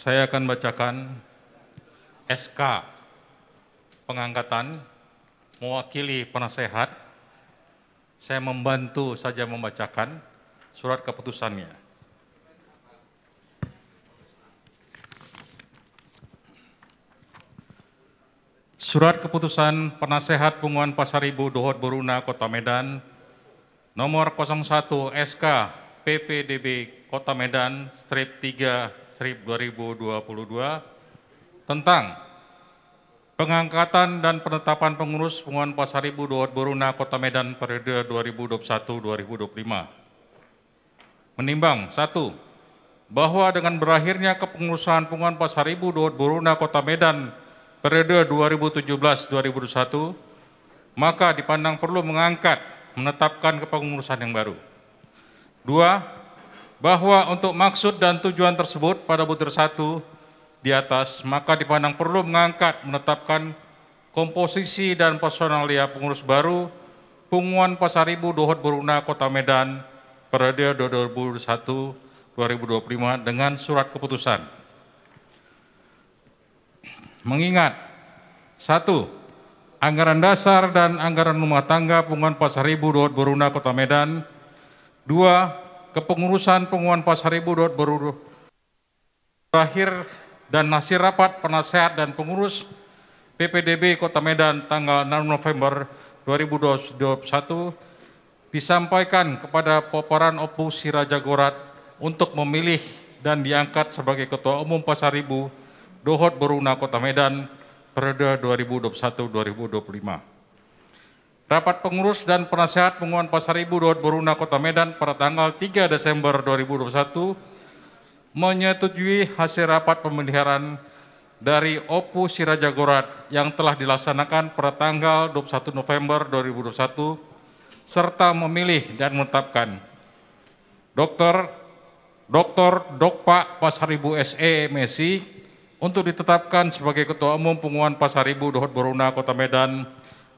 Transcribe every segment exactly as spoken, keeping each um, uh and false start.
Saya akan bacakan S K pengangkatan mewakili penasehat. Saya membantu saja membacakan surat keputusannya. Surat keputusan penasehat Punguan Pasaribu dohot Boruna Kota Medan, nomor kosong satu S K P P D B Kota Medan, strip tiga, strip dua ribu dua puluh dua, tentang pengangkatan dan penetapan pengurus Punguan Pasaribu dohot Boruna Kota Medan periode dua ribu dua puluh satu dua ribu dua puluh lima. Menimbang, satu, bahwa dengan berakhirnya kepengurusan Punguan Pasaribu dohot Boruna Kota Medan periode dua ribu tujuh belas dua ribu dua puluh satu, maka dipandang perlu mengangkat, menetapkan kepengurusan yang baru. Dua, bahwa untuk maksud dan tujuan tersebut pada butir satu di atas, maka dipandang perlu mengangkat, menetapkan komposisi dan personalia pengurus baru Punguan Pasaribu dohot Boruna Kota Medan periode dua ribu dua puluh satu dua ribu dua puluh lima dengan surat keputusan. Mengingat, satu, anggaran dasar dan anggaran rumah tangga Punguan Pasaribu dohot Boruna Kota Medan. Dua, kepengurusan Punguan Pasaribu dohot Boru berakhir dan hasil rapat penasehat dan pengurus P P D B Kota Medan tanggal enam November dua ribu dua puluh satu disampaikan kepada pomparan Ompu Siraja Gorat untuk memilih dan diangkat sebagai Ketua Umum Pasaribu dohot Boruna Kota Medan periode dua ribu dua puluh satu dua ribu dua puluh lima. Rapat pengurus dan penasehat Punguan Pasaribu dohot Boruna Kota Medan pada tanggal tiga Desember dua ribu dua puluh satu menyetujui hasil rapat pemilihan dari Ompu Siraja Gorat yang telah dilaksanakan pada tanggal dua puluh satu November dua ribu dua puluh satu, serta memilih dan menetapkan Doktor, Doktor Dokpa Pasaribu S E M Si untuk ditetapkan sebagai Ketua Umum Punguan Pasaribu dohot Boruna Kota Medan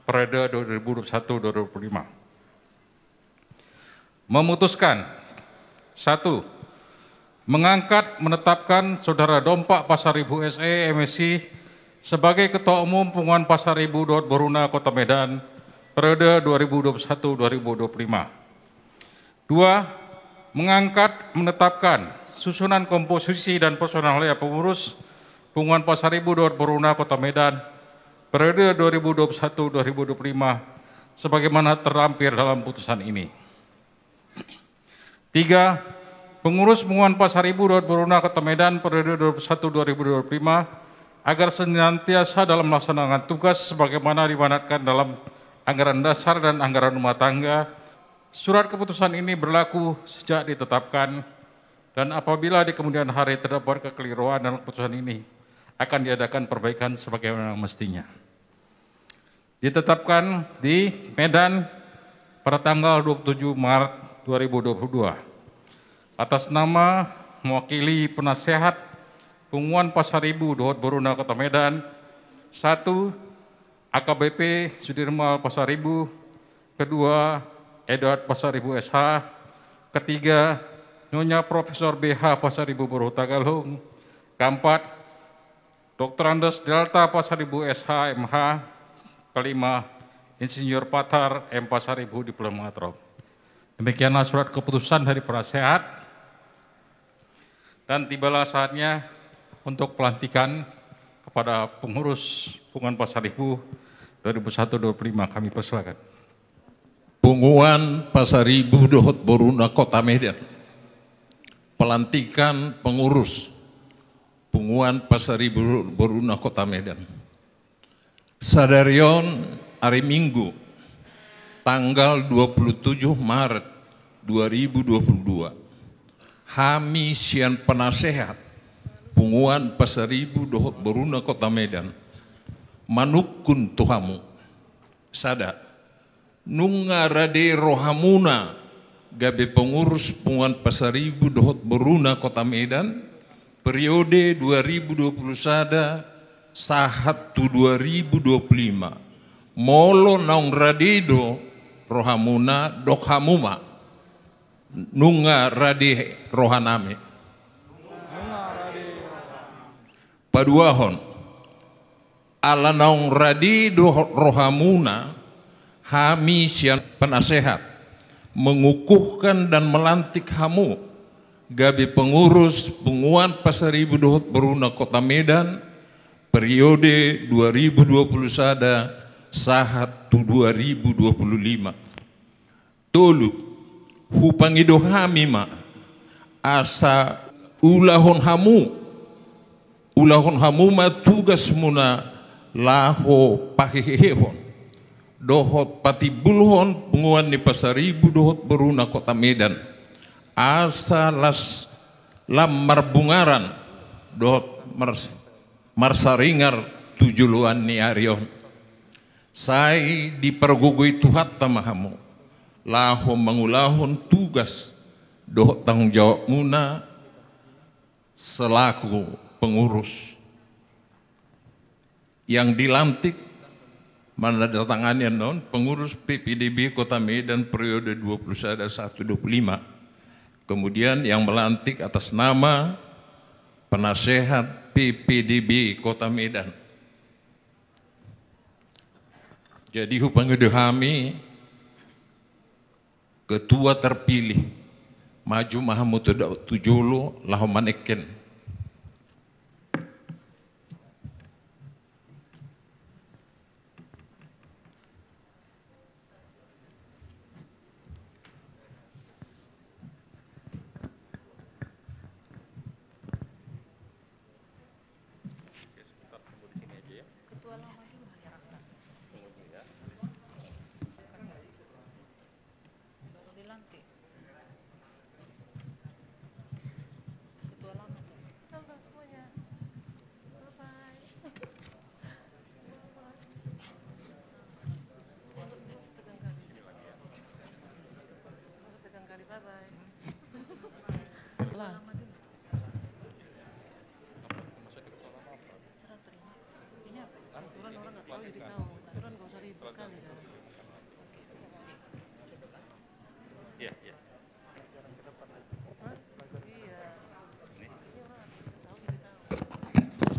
periode dua ribu dua puluh satu dua ribu dua puluh lima. Memutuskan, satu, mengangkat, menetapkan Saudara Dompa Pasaribu S E M Si sebagai Ketua Umum Punguan Pasaribu dohot Boruna Kota Medan periode dua ribu dua puluh satu dua ribu dua puluh lima. Dua, mengangkat, menetapkan susunan, komposisi dan personalia pengurus Punguan Pasaribu dohot Boruna Kota Medan periode dua ribu dua puluh satu dua ribu dua puluh lima sebagaimana terlampir dalam putusan ini. Tiga, pengurus Punguan Pasaribu dohot Boruna Kota Medan periode dua ribu dua puluh satu dua ribu dua puluh lima agar senantiasa dalam melaksanakan tugas sebagaimana diamanatkan dalam anggaran dasar dan anggaran rumah tangga. Surat keputusan ini berlaku sejak ditetapkan, dan apabila di kemudian hari terdapat kekeliruan dalam keputusan ini, akan diadakan perbaikan sebagaimana mestinya. Ditetapkan di Medan pada tanggal dua puluh tujuh Maret dua ribu dua puluh dua. Atas nama mewakili penasehat Punguan Pasaribu dohot Boruna Kota Medan, satu, A K B P Sudirmal Pasaribu, kedua, Edward Pasaribu S H, ketiga, Nyonya Profesor B H Pasaribu Boru Hutagalung, keempat, Doktor Andes Delta Pasaribu S H M H, kelima, Insinyur Patar M Pasaribu Diplomat Rom. Demikianlah surat keputusan dari penasehat. Dan tibalah saatnya untuk pelantikan kepada pengurus Punguan Pasaribu dua ribu satu dua puluh lima. Kami persilakan. Punguan Pasaribu dohot boruna Kota Medan. Pelantikan pengurus Punguan Pasaribu boruna Kota Medan. Sadari on ari Minggu, tanggal dua puluh tujuh Maret dua ribu dua puluh dua, hami sian penasehat Punguan Pasaribu dohot boruna Kota Medan manungkun tu hamu. Sada, nunga rade rohamuna gabe pengurus Punguan Pasaribu dohot boruna Kota Medan, periode dua ribu dua puluh sada sahat tu dua ribu dua puluh lima. Molo naung rade do rohamuna, dok hamu ma, nunga rade rohanami. Paduahon, ala naung rade do rohamuna, hami sian penasehat mengukuhkan dan melantik hamu gabe pengurus Punguan Pasaribu dohot boruna Kota Medan, periode dua ribu dua puluh sada sahat tu dua ribu dua puluh lima. Tolu, hupangido hami ma asa ulahon hamu, ulahon hamu ma tugasmuna laho pahehehon dohot patimbulhon Punguan ni Pasaribu dohot boruna Kota Medan, asa las lam marbungaran dohot mars-, marsaringar tu joloan ni ari on. Sai dipargogoi Tuhanta ma hamu laho mangulahon tugas dohot tanggung jawabmuna selaku pengurus. Yang dilantik, menandatangani annon, pengurus P P D B Kota Medan periode dua puluh sada sahat tu dua puluh lima. Kemudian yang melantik atas nama penasehat P P D B Kota Medan. Jadi hupangido hami, ketua terpilih, maju ma hamu tu da-, tu jolo laho maneken. Oke, sebentar, tunggu di sini aja ya. Ketua lama dulu, ya. Tunggu dulu ya. Baru dilantik. Ketua lama tuh. Halo semuanya. Bye-bye. Tegang kali. Tegang kali, bye-bye. Lah. Serah terima. Ini apa? Aturan orang nggak tahu jadi tahu. Aturan nggak usah ribet kali kan. Iya, iya. Hah? Iya. Ini orang nggak tahu jadi tahu. Biasa aja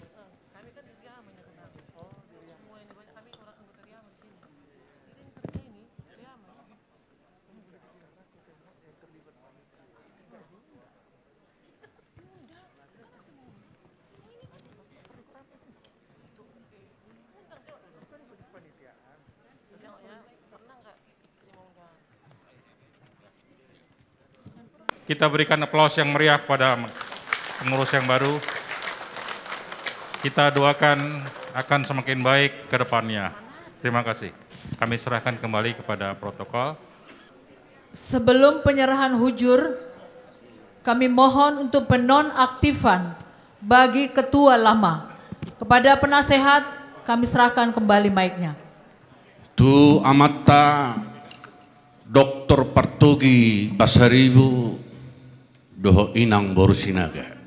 gitu. Kami kan di Riau, banyak orang. Oh, di Riau. Semua ini banyak, kami orang anggota Riau di sini. Sering kerja ini, Riau. Ini boleh bikin anak kita yang terlibat panitia. Enggak, aku mau. Ini kan perlu rapat. Itu, eh, undang dia dulu. Kan ikut kepanitiaan. Enggak, ya, pernah enggak? Kita berikan aplaus yang meriah kepada pengurus yang baru. Kita doakan akan semakin baik ke depannya. Terima kasih. Kami serahkan kembali kepada protokol. Sebelum penyerahan hujur, kami mohon untuk penonaktifan bagi ketua lama. Kepada penasehat, kami serahkan kembali mic-nya. Tu amanta Doktor Partogi Pasaribu dohot inang boru Sinaga.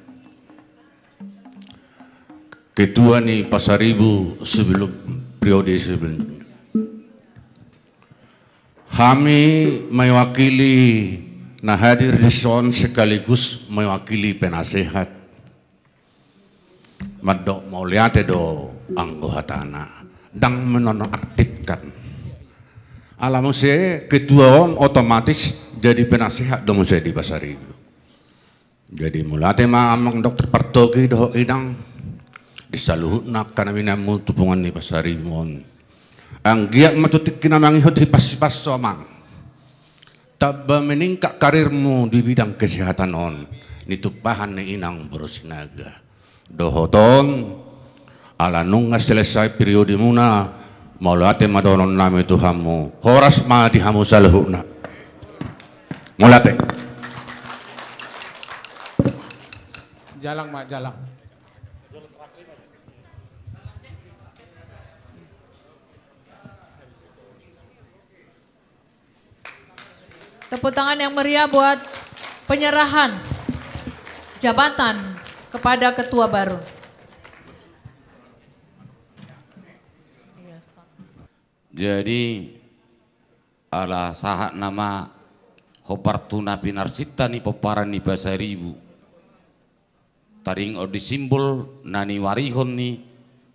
Ketua ni Pasaribu sebelum, periode sebelumnya. Hami mewakili na hadir di son sekaligus mewakili penasehat. Mandok mauliate do anggo hatana. Ndang menonaktifkan. Ala muse ketua on otomatis jadi penasehat do muse di Pasaribu. Jadi mauliate ma amang Doktor Partogi dohot inang di saluhutna angka na binahenmu tu punguan ni Pasaribu on. Anggiat ma tu tingki na mangihut hipas-hipas so amang. Tamba meningkat karirmu di bidang kesehatan on, nitumpahan ni inang boru Sinaga. Dohot on, ala nunga selesai periodemuna, mauliate ma dohonon nami tu hamu. Horas ma di hamu saluhutna. Mauliate. Jalang ma, jalang. Tepuk tangan yang meriah buat penyerahan jabatan kepada ketua baru. Jadi, ala sahat nama hombar tu na pinarsinta ni pomparan ni Pasaribu. Taringot di simbol na niwarihon ni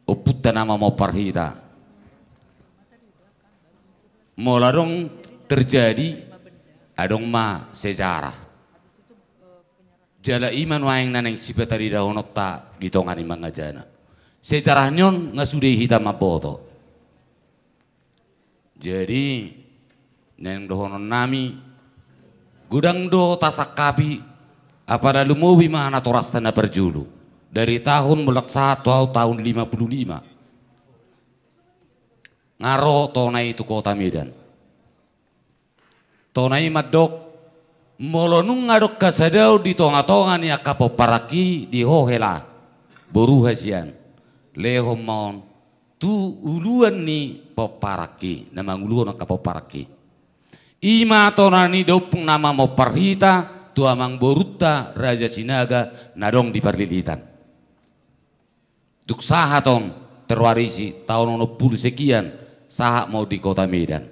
ompunta na mamompar hita. Molo adong terjadi, adong ma sejarah. Jala i ma nuaeng na naeng sipatarida-ononta di tonga ni mangajana. Sejarah ni on nga sude hita mamboto. Jadi, naeng dohonon nami, godang do tasangkapi, apala lumobi ma natorasta na parjolo. Dari tahun mulak sahat tu au tahun lima puluh lima. Nga ro tona i tu kota Medan. Tona i mandok, molo nunga adong hasadaon di tonga-tonga ni angka pomparanki di ho hela, boru hasian. Lehon ma on, tu uluan ni pomparanki, na manguluhon angka pomparanki. I ma tona ni da ompung na mamompar hita, tu amang borunta Raja Sinaga, na adong di Parlilitan. Tung sahat on terwarisi taon onom pulu sekian, sahat ma on di kota Medan.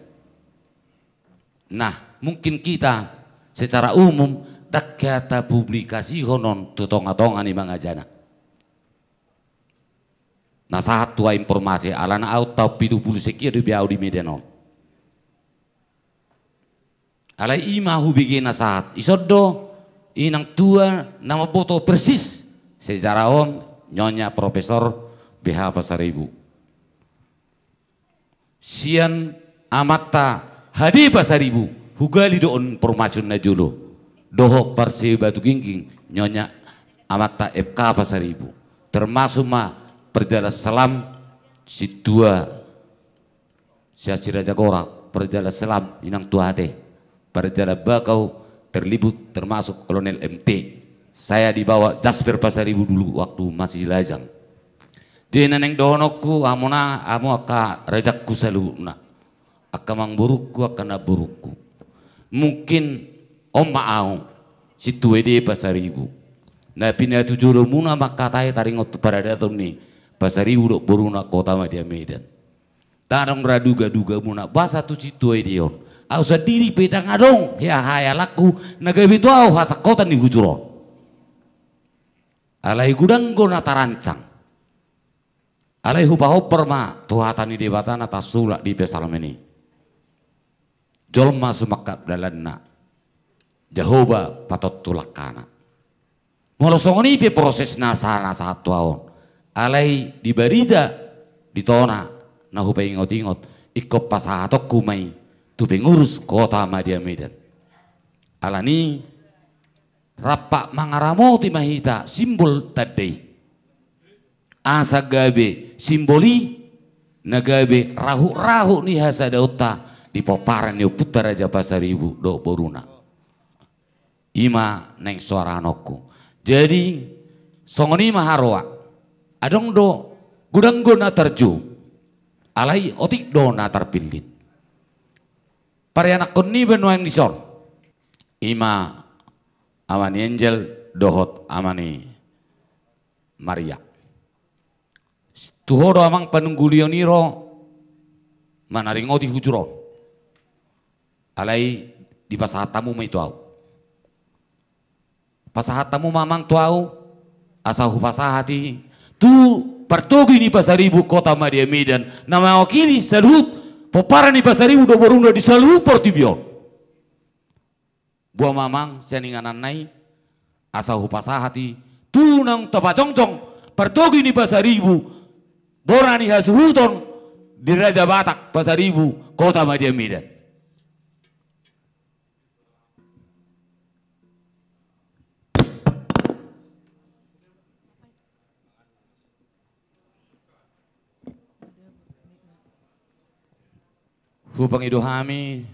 Nah, mungkin kita secara umum, ndang hea tapublikasihon on tu tonga-tonga ni mangajana. Na sahat tu au informasi, alana au taon pitu pulu sekian dope au di Medan on. Alai i ma hubege na sahat. Ison do inang tua na mamboto persis sejarah on, Nyonya Profesor B H Pasaribu. Sian amanta H D Pasaribu, hugali do on informasi on na jolo. Dohot Parseu Batugingging, Nyonya amanta F K Pasaribu. Termasuk ma parjalan salam sintua sian si Raja Gora, parjalan salam inang tua ate, parjalan bakau terlibut termasuk Kolonel M T. Saya dibawa Jasper Pasaribu dulu waktu masih lajang. Jadi na naeng dohononku, hamu na, hamu angka rajangku saluhutna, angka amangborungku, angka namborungku. Mungkin on ma au, sintua ede Pasaribu, na pinatujolomuna mangkatai taringot tu paradaton ni Pasaribu dohot boruna kota Madya Medan. Ndang adong ra duga-dugamuna, boasa tu sintua ede on. Au sandiri pe ndang adong hea hayalanku na gabe tu au hasangkotan ni hujur on. Alai godang do na tarancang. Alai hupahombar ma tu hata ni Debata na tarsurat di Psalmen i. Jolma sumangkap dalanna, Jahowa patontu langkana. Molo songon i pe prosesna sahat tu au on. Alai di barita, di tona, na hupaingot-ingot, ingkon pasahatonku ma i tu pengurus kota Madya Medan. Alani, rampak mangaramoti ma hita simbol tanda i. Asa gabe simbol i, na gabe rahut-rahut ni hasadaonta di pomparan ni ompunta Raja Pasaribu dohot boruna. I ma naeng soarahononku. Jadi songon i ma haroa. Adong do godang do na tarjou, alai otik do na tarpillit. Parianakkon niba nuaeng dison, i ma ama ni Angel dohot ama ni Maria. Tu ho do amang panunggulion i ro manaringoti hujur on. Alai dipasahat hamu ma i tu ahu. Pasahat hamu ma amang tu ahu, asa hupasahat i tu partogi ni Pasaribu Kota Madya Medan, na mewakili saluhut pomparan ni Pasaribu dohot boruna di saluhut portibi on. Boha ma amang sian ingananna i, asa hupasahat i tu naung tapajongjong partogi ni Pasaribu, bona ni hasuhuton di Raja Batak Pasaribu Kota Madya Medan. Hupangido hami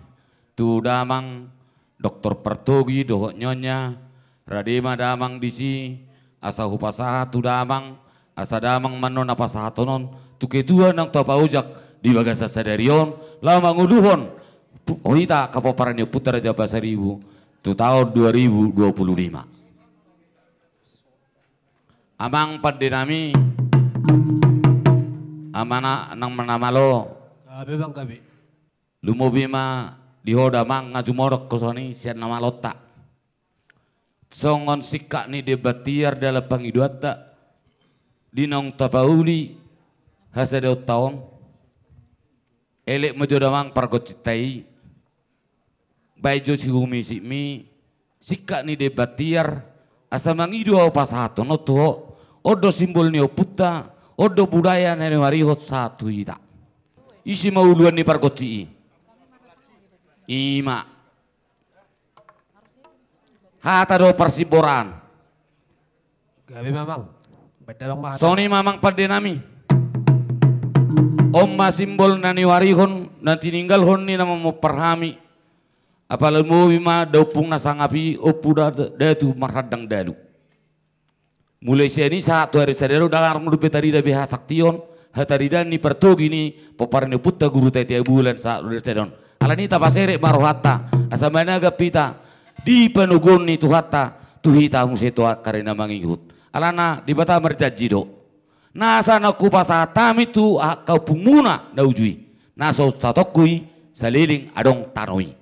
tu damang doktor partogi dohot nyonya, rade ma damang disi, asa hupasahat tu damang, asa damang ma annon na pasahathon on tu ketua naung tapaojak di bagasan sadari on, laho mangoluhon pu-, hita angka pomparan ni ompunta Raja Pasaribu tu taon dua ribu dua puluh lima. Amang pande nami, amang na, nang na malo. Gabe bang, gabe. Lumobi ma di ho damang, nga jumodok ho songon i sian na malonta. Songon singkat ni demban tiar dalan pangidoanta di naung tapauli hasadaonta on. Elek ma jo damang pargonsinta i. Baen jo sihumisitmi singkat ni demban tiar, asa mangido ahu pasahathon on tu ho. On do simbol ni ompunta, on do budaya na niuarihon sahat tu hita. Ise ma uluan ni pargonsi i? I ma. Hata do parsimboran. Gabe ma amang. Baen damang ma hata. Songon i ma amang pande nami. On ma simbol na niuarihon, na tininggalhon ni na mamompar hami. Apala lumobi ma da ompung na sangap i, Ompu da-, Datu Marhandang Dalu. Mulai sian i sahat tu ari sadari on, ndang adong dope tarida be hasaktion, hataridaan ni partogi ni pomparan ni ompunta Guru Tatea Bulan sahat tu ari sadari on. Alani i tapaserep ma rohanta, asa managap hita di panoguon ni Tuhanta tu hita muse tu angka ari na mangihut. Alana Debata marjanji do, nasa naung hupasahat hami tu angka ompungmuna na uju i, na so satongku i saleleng adong tano i.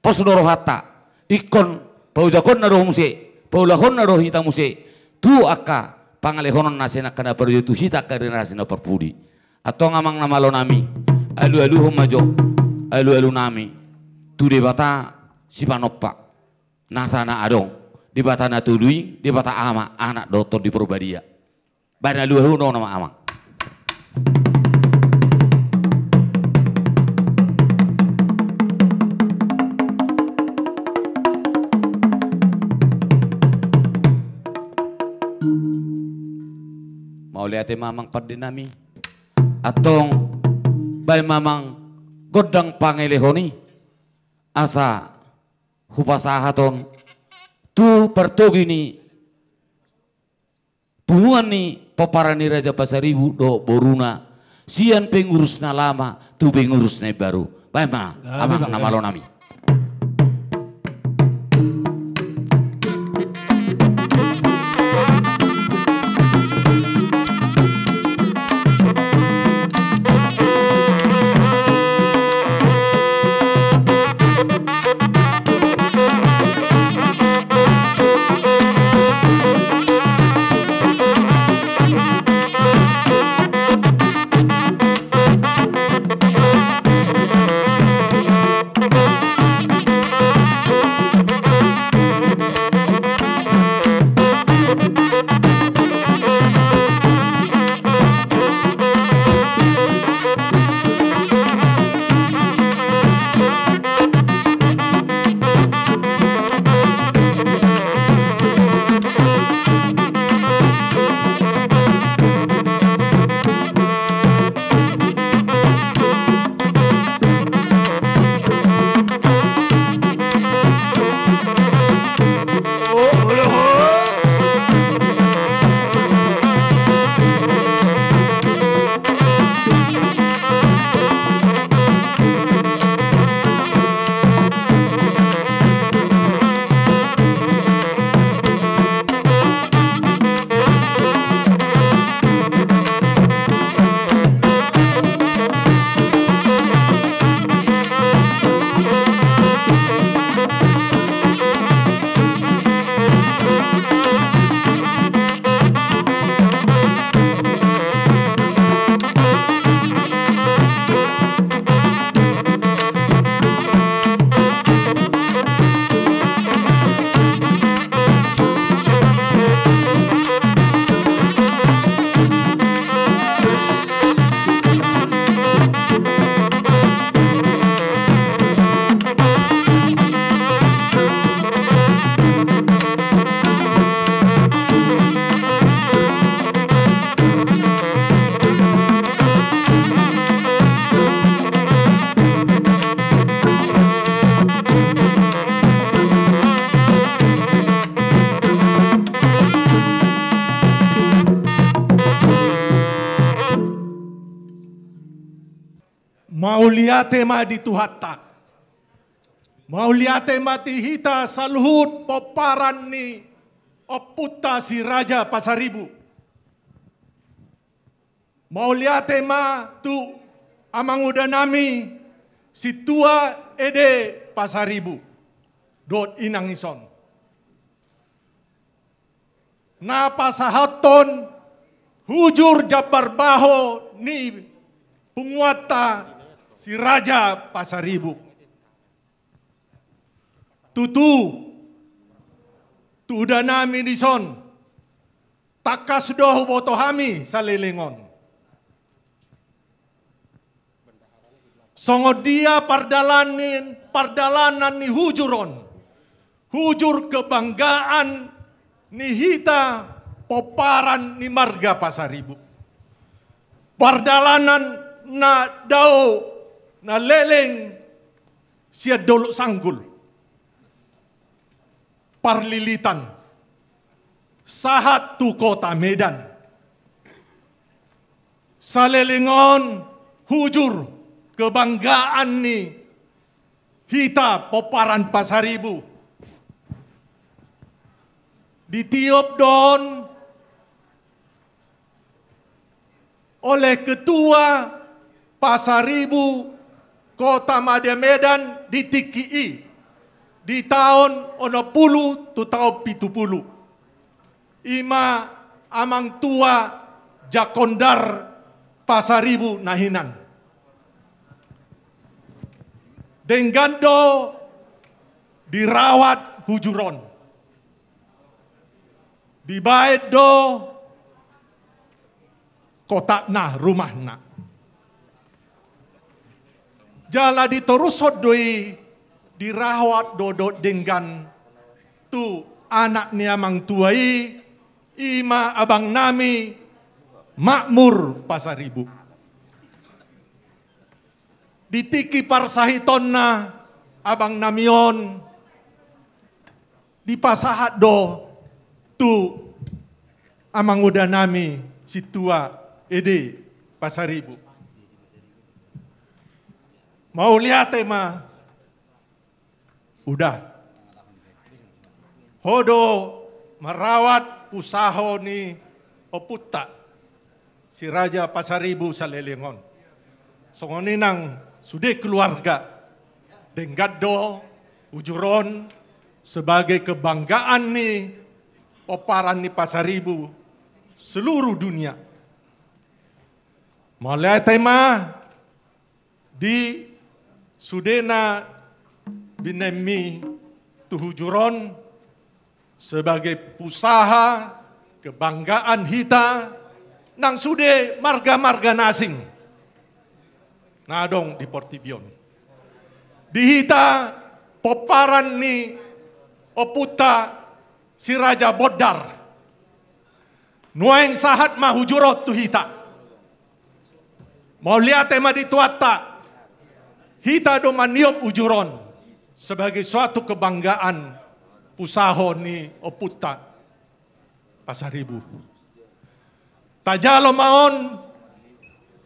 Pos do rohanta, ingkon paojahonna do muse, paulahonna do hita muse tu angka pangalehonon na sian angka na parjolo tu hita angka generasi na parpudi. Antong amang na malo nami, alualuhon ma jo alualu nami tu Debata Sipanompa, nasa na adong, Debata na tolu i, Debata Ama, Anak dohot Tondi Porbadia. Baen alualuhon ma amang. Mauliate ma amang pande nami. Antong baen ma amang gondang pangelehon i, asa hupasahathon tu partogi ni punguan ni pomparan ni Raja Pasaribu dohot boruna, sian pengurus na lama tu pengurus na imbaru. Baen ma, gabe amang, bang, na gabe, malo nami. Mauliate ma di Tuhanta. Mauliate ma di hita saluhut pomparan ni ompunta si Raja Pasaribu. Mauliate ma tu amangudanami Sintua Ede Pasaribu dohot inang ison. Na pasahathon hujur jambar baho ni punguanta si Raja Pasaribu. Tutu, tu udanami dison, tangkas do huboto hami saleleng on. Songon dia pardalanan, pardalanan ni hujur on, hujur kebanggaan ni hita pomparan ni marga Pasaribu. Pardalanan na dao na leleng sian Dolok Sanggul, Parlilitan, sahat tu kota Medan. Saleleng on hujur kebanggaan ni hita pomparan Pasaribu. Ditiop do on oleh Ketua Pasaribu Kotamadya Medan di tingki i, di taon onom pulu tu taon pitu pulu. I ma amang tua Jakondar Pasaribu na hinan. Denggan do dirawat hujur on. Dibaen do kotakna, rumahna. Jala ditorushon do i, dirawat do dohot denggan tu anak ni amang tua i, i ma abangnami Makmur Pasaribu. Di tingki parsahitonna abangnami on, dipasahat do tu amangudanami Sintua Ede Pasaribu. Mauliate ma, uda. Ho do marawat pusaha ni ompunta si Raja Pasaribu saleleng on. Songon i nang sude keluarga, denggan do hujur on sebagai kebanggaan ni pomparan ni Pasaribu seluruh dunia. Mauliate ma di sudena binaenmi tu hujur on sebagai pusaha kebanggaan hita nang sude marga-marga na asing na adong di portibi on. Di hita pomparan ni ompunta si Raja Bondar. Nuaeng sahat ma hujur on tu hita. Mauliate ma di Tuhanta. Hita do maniop hujur on sebagai suatu kebanggaan pusaha ni ompunta Pasaribu. Tajalo ma on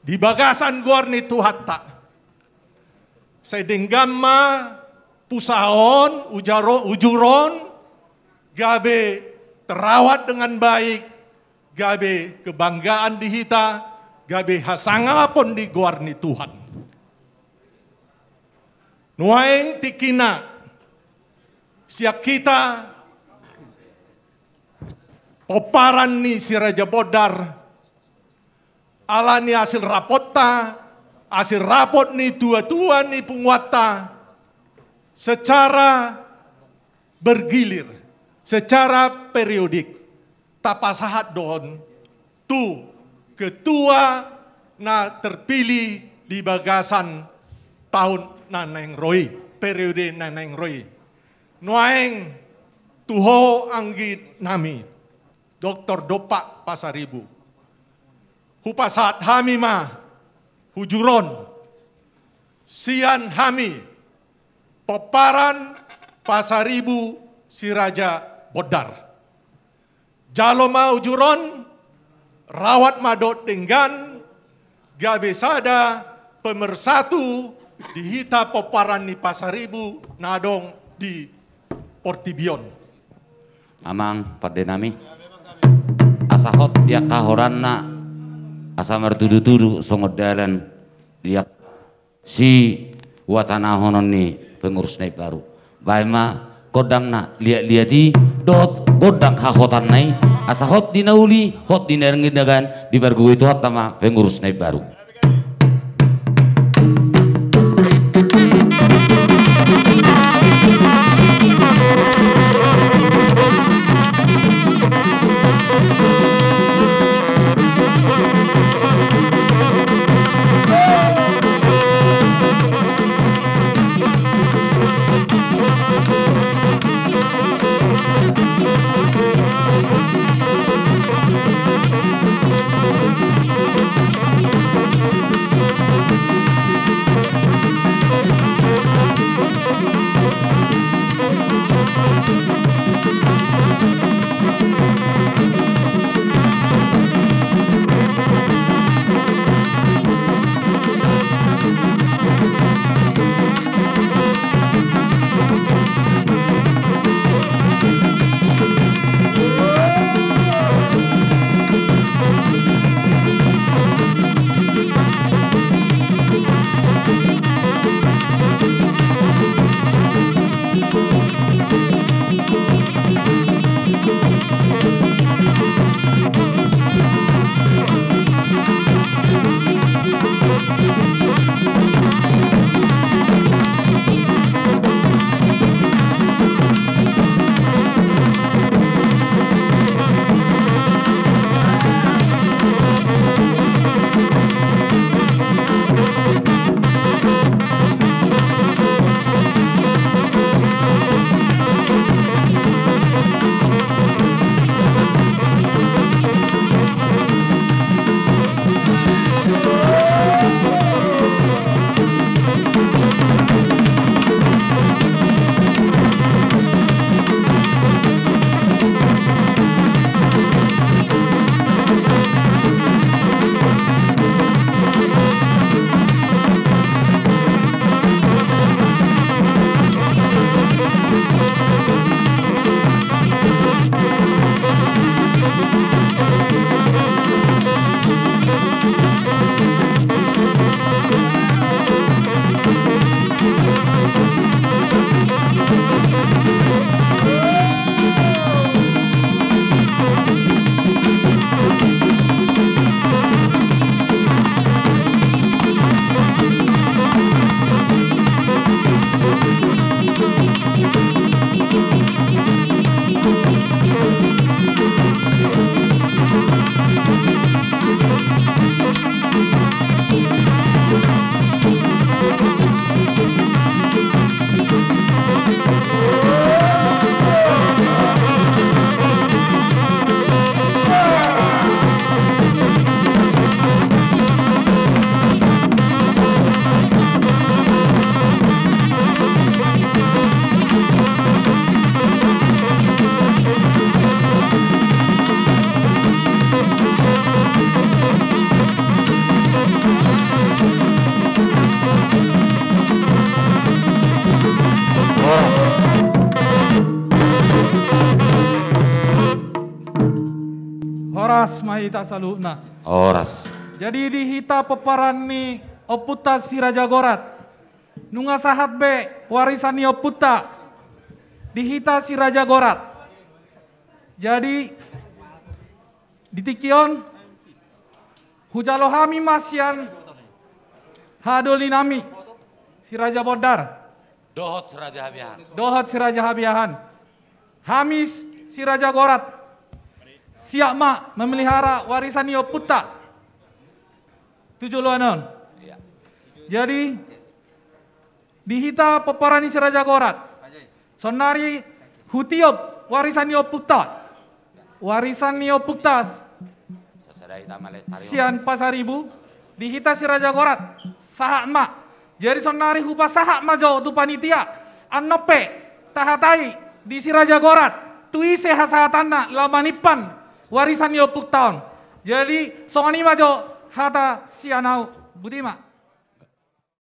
di bagasan goar ni Tuhanta. Sai denggan ma pusaha on, ujaro-, hujur on, gabe terawat dengan baik, gabe kebanggaan di hita, gabe hasangapon di goar ni Tuhan. Nuaeng tingkina sian hita pomparan ni si Raja Bondar, ala ni hasil rapotta, hasil rapot ni tua-tua ni punguanta, secara bergilir, secara periodik, tapasahat do on tu ketua na terpilih di bagasan taon na naeng ro i, periode na naeng ro i. Nuaeng tu ho anggi nami, Doktor Dompak Pasaribu. Hupasahat hami ma hujur on sian hami pomparan Pasaribu si Raja Bondar. Jalo ma hujur on, rawat ma dohot denggan, gabe sada pemersatu di hita pomparan ni Pasaribu na adong di portibi on. Amang pande nami, asa hot di angka horanna, asa martudu-tudu songon dalan di angka siwacanahonon ni pengurus na imbaru. Baen ma gondang na liat-liat i dohot gondang hahotanna i, asa hot di na uli, hot di na denggan, dipargogoi Tuhanta ma pengurus na imbaru. Horas ma hita saluhutna. Horas. Jadi di hita pomparan ni ompunta Si Raja Gorat, nunga sahat be warisan ni ompunta di hita Si Raja Gorat. Jadi di tingki on hujalo hami ma sian hahadolinami Si Raja Bondar dohot Si Raja Habiahan. Dohot Si Raja Habiahan. Hami Si Raja Gorat siap ma memelihara warisan ni ompunta tu joloan on. Iya. Jadi di hita pomparan ni Si Raja Gorat, saonnari hutiop warisan ni ompunta. Warisan ni ompunta sian Pasaribu di hita Si Raja Gorat sahat ma. Jadi saonnari hupasahat ma jo tu panitia, annon pe tahatai di Si Raja Gorat tu ise hasahatanna laho manimpan warisan ni ompunta on. Jadi songon i ma jo hata sian ahu. Boti ma.